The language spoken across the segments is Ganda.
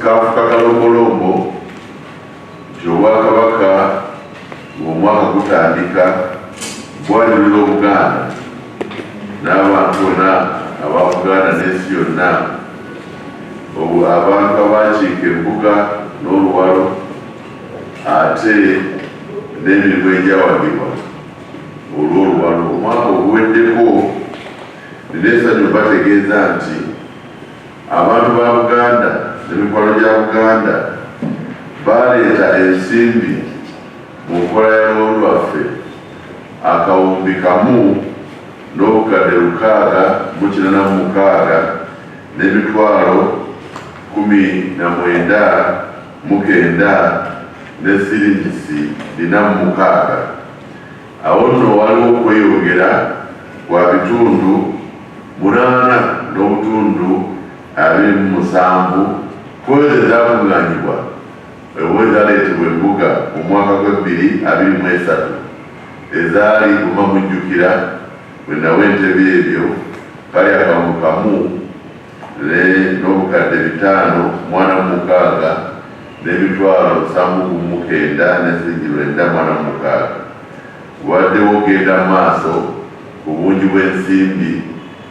Kaafuka kalombolombo nti Obwakabaka ng'omwaka gutandika bwanjulira Obuganda n'abantu bonna aba Buganda n'ensi yonna, abantu abaakiika embuga n'oluwalo ate n'emirimu egyawagirwa olw'oluwalo. Omwaka oguweddeko, nina essanyu bategeeza nti abantu ba Buganda n'emikwano gya Buganda baleeta ensimbi mu nkola ya Luwalo Lwaffe 1,686 n'emitwalo 19 900 ne siringisi 46. Awo nno waliwo okweyongera kwa 8.27% ku ezo ezakuŋŋaanyibwa oba ezaleetebwa embuga mu mwaka gw'e 2023, ezaali, guma mujjukira bwe nawa entebe ebyo, kali 1,546 n'emitwalo 79 ne siringi 946. Waddewo okugenda mu maaso ku bungi bw'ensimbi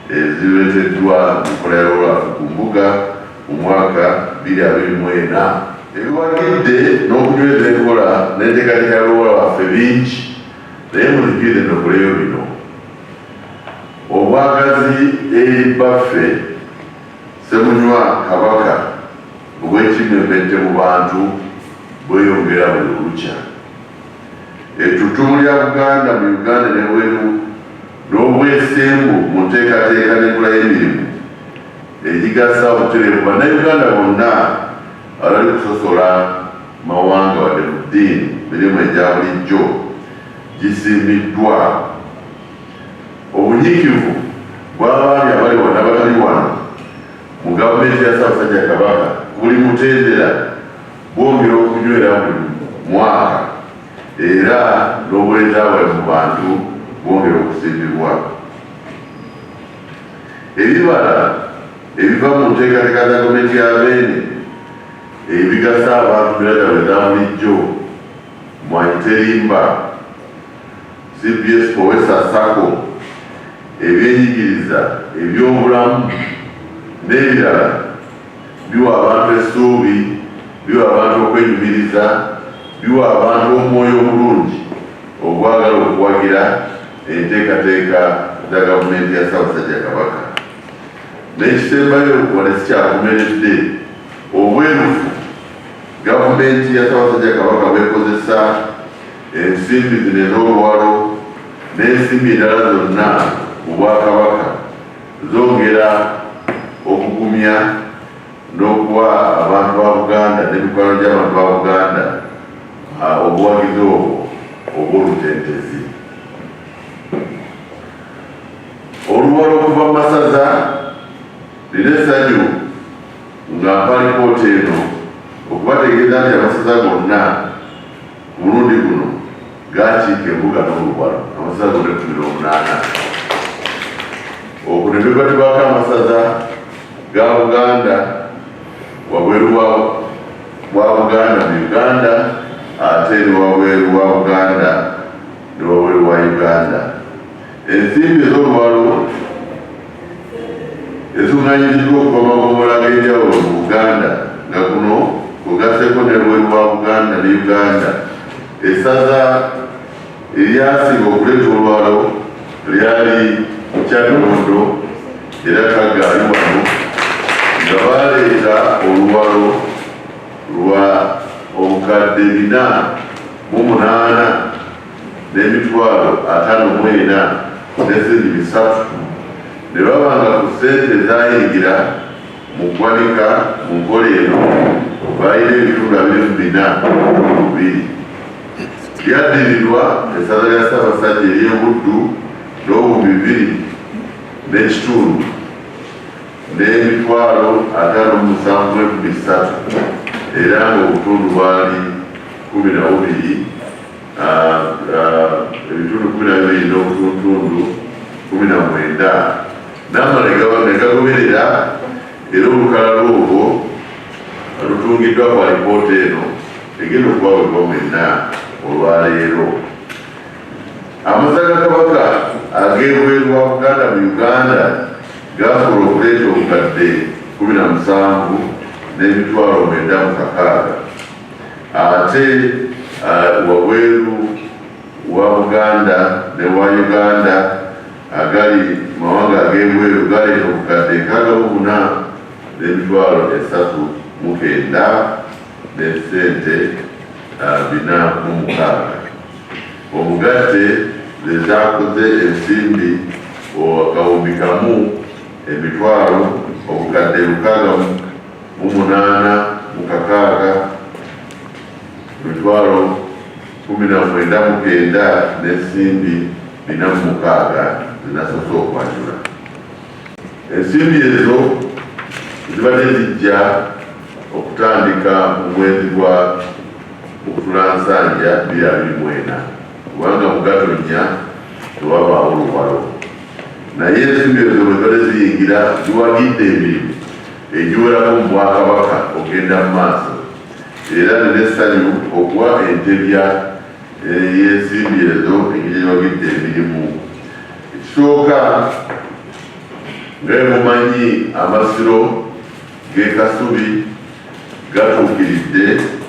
ezireeteddwa mu nkola ya Luwalo ku mbuga mu mwaka 2024. Ebiwagidde n'okunyweza enkola n'enteekateeka ya Luwalo Lwaffe bingi, naye muzikirize nnokoleyo bino. Obwagazi eri bbaffe Ssemunywa Kabaka obw'ekimmemmette mu bantu bweyongera buli olukya. Ettutumu lya Buganda mu Uganda n'ebweru n'obwesimbu mu nteekateeka n'enkola y'emirimu egigasa obutereevu Bannayuganda bonna awatali kusosola mawanga wadde mu ddiini, mirimu egya bulijjo gisiimiddwa. Obunyiikivu bw'abaami abali wano n'abatali wano mu gavumenti ya Ssaabasajja Kabaka buli mutendera bwongera okunywera buli mwaka, era n'obuweereza bwabwe mu bantu bwongera okusiimibwa. Ebibala ebiva mu nteekateeka za gavumenti ya Beene ebigasa abantu mbeera zaabwe eza bulijjo, Mwanyi Terimba, CBS Kowesa Sacco, ebyenjigiriza, ebyobulamu n'ebirala biwa abantu essuubi, biwa abantu okwenyumiriza, biwa abantu omwoyo omulungi ogwagala okuwagira enteekateeka za gavumenti ya Ssaabasajja Kabaka. N'ekisembayo, wadde sikyakomeredde, obwerufu gavumenti ya Ssaabasajja Kabaka bwekozesa ensimbi zino ez'oluwalo n'ensimbi endala zonna mu Bwakabaka zongera okugumya n'okuwa abantu ba Buganda n'emikwano gy'abantu ba Buganda obuwagizi obwo obw'olutentezi. Oluwalo okuva mu masaza. Nina essanyu nga mpa lipoota eno okubategeeza nti amasaza gonna ku mulundi guno gakiika embuga n'oluwalo, amasaza gonna 18. Okwo ne bigatibwako amasaza ga Buganda wabweru wa Buganda mu Uganda, ate ne wabweru wa Buganda ne wabweru wa Uganda. Ensimbi ez'oluwalo ezikuŋŋanyiziddwa okuva mu magombolola ag'enjawulo mu Buganda, nga kuno kugasseko ne bweru wa Buganda ne Uganda. Essaza eryasinga okuleeta oluwalo lyali Kyaddondo, era Kagga ali wano, nga baleeta oluwalo lwa 408 n'emitwalo 54 ne siringi 300, ne baba nga ku ssente ezayingira mu ggwanika mu nkola eno balina 24.2. Lyaddirirwa essaza lya Ssaabasajja ery'e Buddu n'2,500 n'emitwalo 57,300, era ng'obutundu bwali 12, 12.19%. N'amala ne gagoberera, era olukalala olwo Lutungiddwa ku alipoota eno egenda okubaweebwa mwenna olwaleero. Amasaza ga Kabaka ag'ebweru wa Buganda mu Uganda gasobola okuleeta obukadde 17 n'emitwalo 96, ate wabweru wa Buganda ne wa Uganda agali mawanga ag'ebweru galeeta obukadde 64 n'emitwalo 309 n'essente 46. Omugatte ze zaakoze ensimbi 1,000 emitwalo obukadde 6806 emitwalo 199 n'ensimbi 46 zinasoose okwanjula. Ensimbi ezo zibadde zijja okutandika mu mwezi gwa Mukutulansanja 2024, kubanga mu Gatonnya tewabaawo luwalo, naye ensimbi ezo bwe zibadde ziyingira ziwagidde emirimu egiwerako mu Bwakabaka okugenda mu maaso, era nina essanyu okuwa entebya y'ensimbi ezo engeri gye wagidde emirimu. Ekisooka, nga bwe mumanyi, amasiro g'e Kasubi gatuukiridde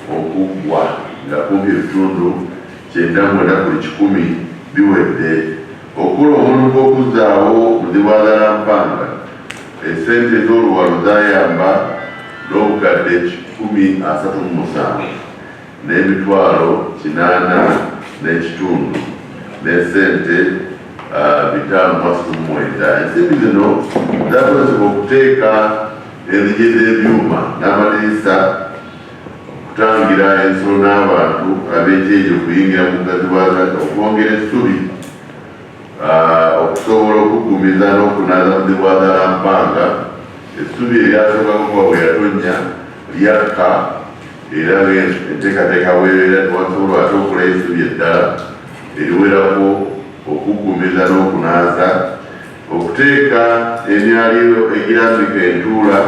okuggwa nga kumpi ebitundu 99 biwedde. Okukola omulimu gw'okuzzaawo Muzibwazaalampanga, essente z'oluwalo zayamba n'obukadde 137 n'emitwalo 8.5 n'essente 539. Ensimbi zino zakozesebwa okuteeka enzigi z'ebyuma n'amadirisa okutangira ensolo n'abantu ab'ekyejo okuyingira mu Muzibwaza, okwongera essubi okusobola okuggumiza n'okunaaza Muzibwazaalampanga. Essubi eryasookako kuba bwe yatonnya lyakka, era enteekateeka bwebeera tewasobola ate okola essubi eddala eriwerako okuggumiza n'okunaaza, okuteeka emyaliro egirambika entuula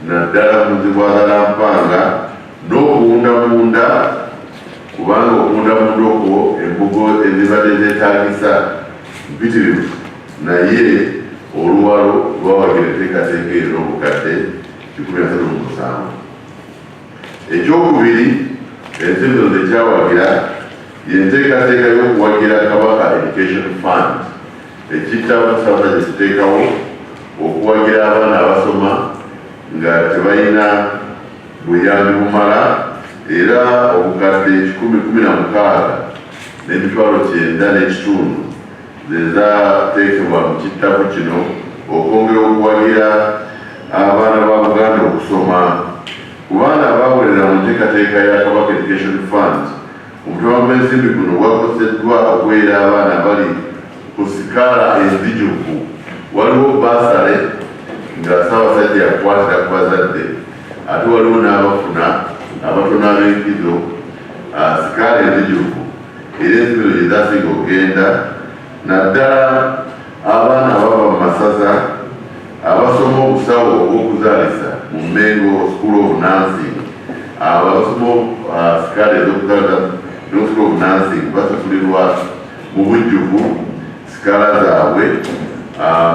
naddala Muzibwazaalampanga, n'okuwunda munda, kubanga okuwunda munda okwo embugo ezibadde zeetaagisa mpitirivu, naye oluwalo lwawagira enteekateeka eyo n'obukadde 137. Ekyokubiri, ensimbi zino zekyawagira yenteekateeka y'okuwagira Kabaka Education Fund, ekitabu Ssaabasajja kiteekawo okuwagira abaana abasoma nga tebalina buyambi bumala, era obukadde 116 n'emitwalo 9.5 ze zateekebwa mu kittavu kino okwongera okuwagira abaana ba Buganda okusoma. Ku baana abawerera mu nteekateeka ya Kabaka Education Fund, omutwalo gw'ensimbi guno gwakozeddwa okuweera abaana abali ku sikaala enzijuvu. Waliwo bursary nga Ssaabasajja yakwatira ku bazadde, ate waliwo n'abafuna abatono ab'enkizo sikaala enzijuvu, era ensimbi ezo gye zasinga okugenda, naddala abaana abava mu masaza abasoma obusawo obw'okuzaalisa mu Mengo School of Nursing. Abo abasoma sikaala ez'okuzaalisa mu School of Nursing basasulirwa mu bujjuvu sikaala zaabwe.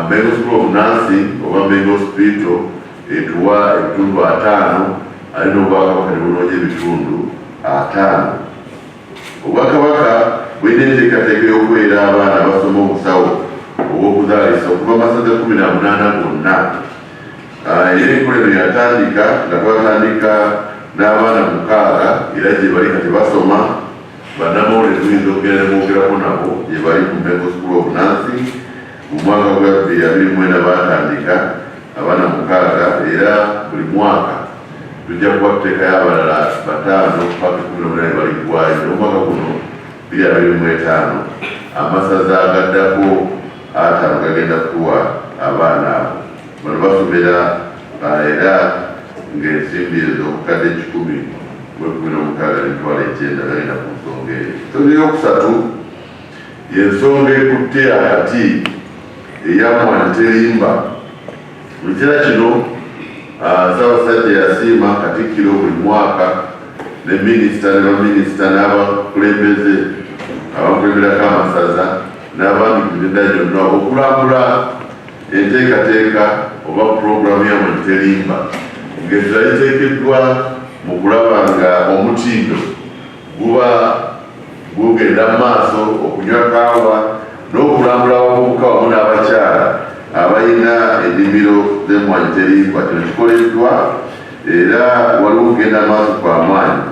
Mengo School of Nursing oba Mengo Hospital etuwa ebitundu 50, ate n'Obwakabaka ne bunoonya ebitundu 50. Obwakabaka bulina enteekateeka y'okuweera abaana abasoma obusawo obw'okuzaalisa okuva masaza 18 gonna. Era enkola eno yatandika nga twatandika n'abaana 6, era gye bali kati basoma. Bannamawulire tuyinza okugenda ne mwogerako nabo, gye bali ku Mengo School of Nursing. Mu mwaka gwa 2024 baatandika abaana 6, era buli mwaka tujja kuba tuteekayo abalala bataano paka 18 baliggwayo. N'omwaka guno 2025 amasaza agaddako 50 gagenda kutuwa abaana abo. Bano basomera era ng'ensimbi ezo obukadde 116 n'emitwalo 90 gagenda ku nsonga eyo. Ensonga eyokusatu y'ensonga ekutte akati eya Mmwanyi Terimba. Mu kiseera kino Ssaabasajja yasiima Katikkiro buli mwaka ne minisita ne baminisita n'abakulembeze abakulemberako amasaza n'abandi ku mitendera gyonna okulambula enteekateeka oba pulogulaamu ya Mmwanyi Terimba ng'essira liteekeddwa mu kulaba nga omutindo guba gugenda mu maaso, okunywa kaawa n'okulambula abavubuka wamu n'abakyala abalina ennimiro z'emmwanyi terimba. Kino kikoleddwa era waliwo okugenda maaso kwa maanyi.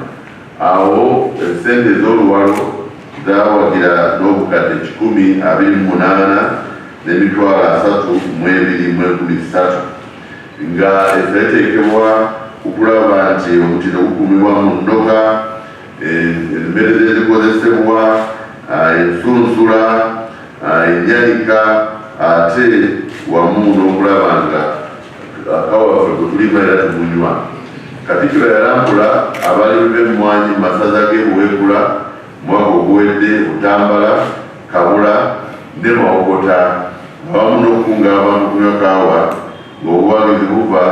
Awo essente ez'oluwalo zawagira n'obukadde 128 n'emitwalo 32 mu 300, nga essira liteekebwa okulaba nti omutindo gukuumibwa mu nnoga, emmere ezikozesebwa, ensunsula, enyanika, ate wamu n'okulaba nga kaawa waffe gwe tulima era tumunywa. Katikkiro yalambula abalimi b'emmwanyi mu masaza g'e Buweekula mwaka oguwedde, Butambala, Kabula ne Mawokota, awamu n'okukunga abantu kunywa kaawa ng'obuwagizi buva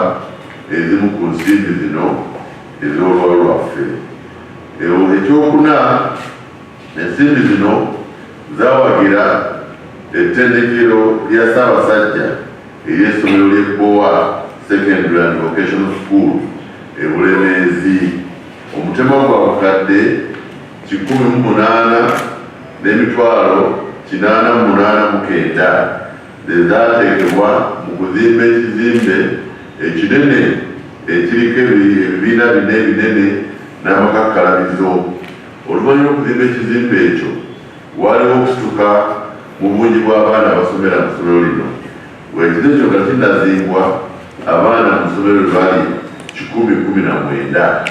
ezimu ku nsimbi zino ez'oluwalo lwaffe. Ekyokuna, ensimbi zino zawagira ettendekero lya Ssaabasajja ery'essomero ly'Ebbowa Secondary and Vocational School e Bulemeezi. Omutemwa gwa bukadde 108 n'emitwalo 88 900 zezaateekebwa mu kuzimba ekizimbe ekinene ekiriko ebibiina bina ebinene n'amakakkalabizo. Oluvannyuma lw'okuzimba ekizimbe ekyo, waaliwo okusituka mu bungi bw'abaana abasomera mu ssomero lino. Ekizimbe kyo nga kinnazimbwa, abaana mu ssomero baali 119.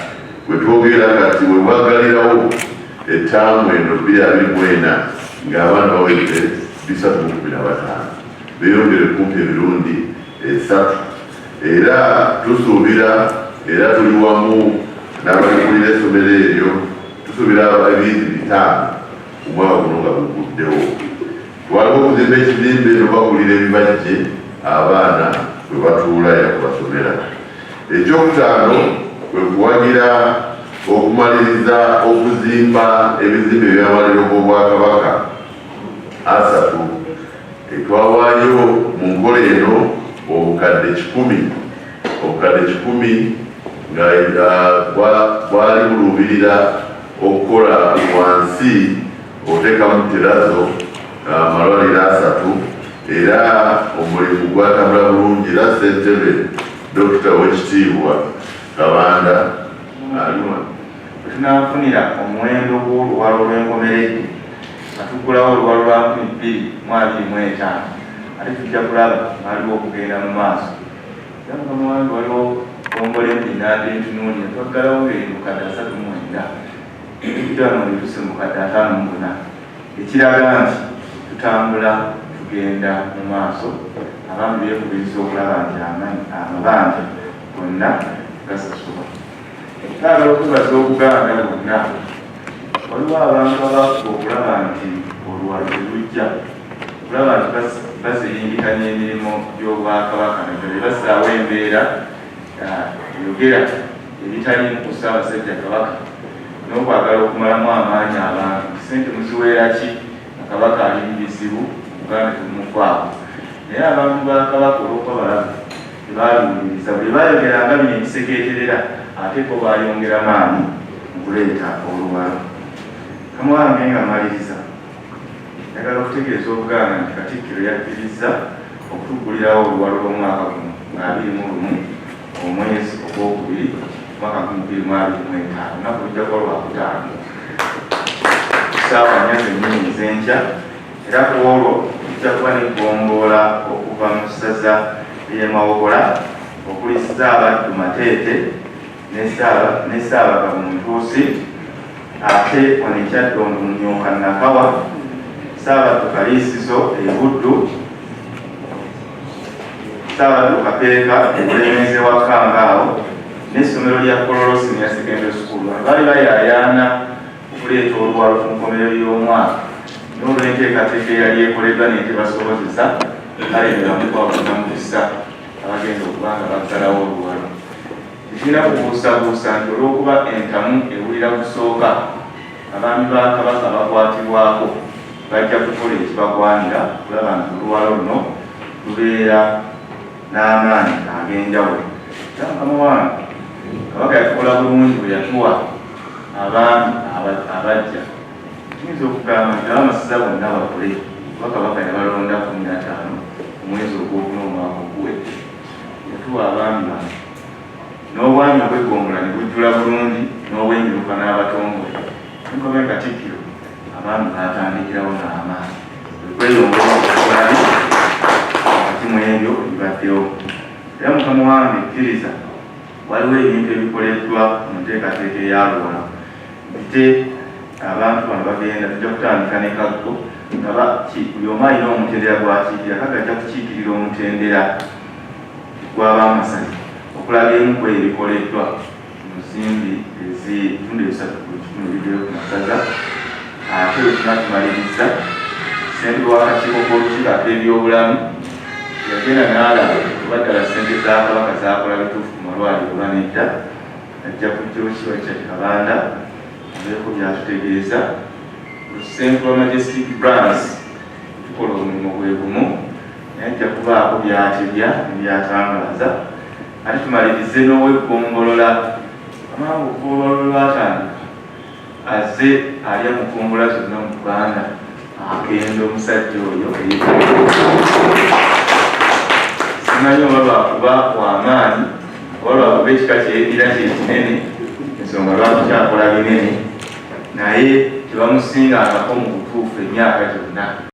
Bwe twogera kati, we bwaggalirawo ettaamu eno 2024, ng'abaana bawedde 315, beeyongere kumpi emirundi esatu. Era tusuubira, era tuli wamu n'abakulira essomero eryo, tusuubira ebiyizi 500 omwaka guno nga guguddewo. Waliwo okuzimba ekizimbe nobagulira ebibajje abaana bwe batuula era kubasomera. Ekyokutaano kwe kuwagira okumaliriza okuzimba ebizimbe ebyamaliro g'Obwakabaka 30. Twawaayo mu nkola eno obukadde 100, obukadde 100, nga bwali buluubirira okukola wansi oteekamu terrazzo amalwaliro 3. Era omulimu gwatambula bulungi, era ssentebe Dokita Owekitiibwa Kabanda aliwa. Wetunaafunira omuwendo gw'oluwalo lw'enkomeredde nga tuggulawo oluwalo lwa 2025, ate tujja kulaba waliwo okugenda mu maaso. Era mukama wange, waliwo ggombolola embinadde ntunuulira, twaggalawo ngeri 309, ejjano lituse mu 54, ekiraga nti tutambula tugenda mu maaso. Abaami beekubiriza okulaba nti amabanja gonna gasasulwa. Twagala okwebaza Obuganda bwonna. Waliwo abantu abafuba okulaba nti oluwalo terujja, okulaba nti bazirimbikanya emirimu gy'Obwakabaka, naddala bassaawo embeera yogera ebitaliimu ku Ssaabasajja Kabaka n'okwagala okumalamu amaanyi abantu nti sente muziweera ki nga Kabaka ali mu bizibu, Buganda temumufaako. Naye abantu ba Kabaka olw'okuba balamu tebabiwuliriza. Bwe bayogeranga bino ebisekeeterera, ate bo bayongera maanyi mu kuleeta oluwalo. Kamwange, nga maliriza, njagala okutegeeza Obuganda nti Katikkiro yakkirizza okutuggulirawo oluwalo lw'omwaka guno nga 21 omwezi ogwokubiri mwaka 2025. Olunaku lujja kuba Lwakutaano, ssaawa 4 zennyini ez'enkya. Era ku olwo tujja kuba n'eggombolola okuva mu ssaza ly'e Mawogola okuli Ssaabaddu Mateete ne Ssaabagabo Mutuusi, ate wano e Kyaddondo Munyooka Nakawa, Ssaabaddu Kaliisizo e Buddu, Ssaabaddu Kapeeka e Bulemeezi wa Kangaawo, n'essomero lya Kololo Senior Secondary School. Bano baali bayaayaana okuleeta oluwalo ku nkomerero y'omwaka, n'olw'enteekateeka eyali ekoleddwa n'etebasobozesa, kale ne bamukwabonna mukisa abagenda okuba nga baggalawo oluwalo. Tetulina kubuusabuusa nti olw'okuba entamu ewulira busooka, abaami ba Kabaka abakwatibwako bajja kukola ekibagwanira okulaba nti oluwalo luno lubeera n'amaanyi ag'enjawulo. Era mukama wange Kabaka yatukola bulungi bwe yatuwa abaami abaggya. Tuyinza okugamba nti abamasaza bonna bakole kuba Kabaka yabalonda 15 omwezi ogwokuna omwaka oguwedde. Yatuwa abaami bano n'obwami obw'eggombolola ne bujjula bulungi n'obw'emiruka n'abatongole. Mukama Katikkiro abaami baatandikirawo n'amaanyi okweyongera okukola wakati mu ebyo ebibaddewo. Era mukama wange kkiriza waliwo ebintu ebikoleddwa mu nteekateeka eya Luwalo mpite abantu bano bagenda tujja kutandika ne Kaggo nga buli omu alina omutendera gw'akiikirira. Kaggo ajja kukiikirira omutendera gw'abamasaza okulaga emu ku ebyo ebikoleddwa mu nsimbi ezitundu 3% ebiddeyo ku masaza. Ate bwe tuna tumaliriza, ssentebe w'akakiiko k'olukiiko ak'ebyobulamu yagenda n'alaba oba ddala ssente za Kabaka zaakola bituufu ku malwaliro oba nedda. Ajja kujja Oweekitiibwa Richard Kabanda abeeko by'atutegeeza. Ssentebe wa Majestic Brands tukola omulimu gwe gumu naye ajja kubaako by'atebya ne by'atangaaza. Ate tumalirize n'ow'eggombolola amangu okuva olwalo lwe lwatandika azze alya mu ggombolola zonna mu Buganda akendo omusajja oyo simanyi oba lwakuba w'amaanyi oba lwakuba ekika kyeyeddira kye kinene, ensonga lwaki kyakola binene naye tebamusingangako mu butuufu emyaka gyonna.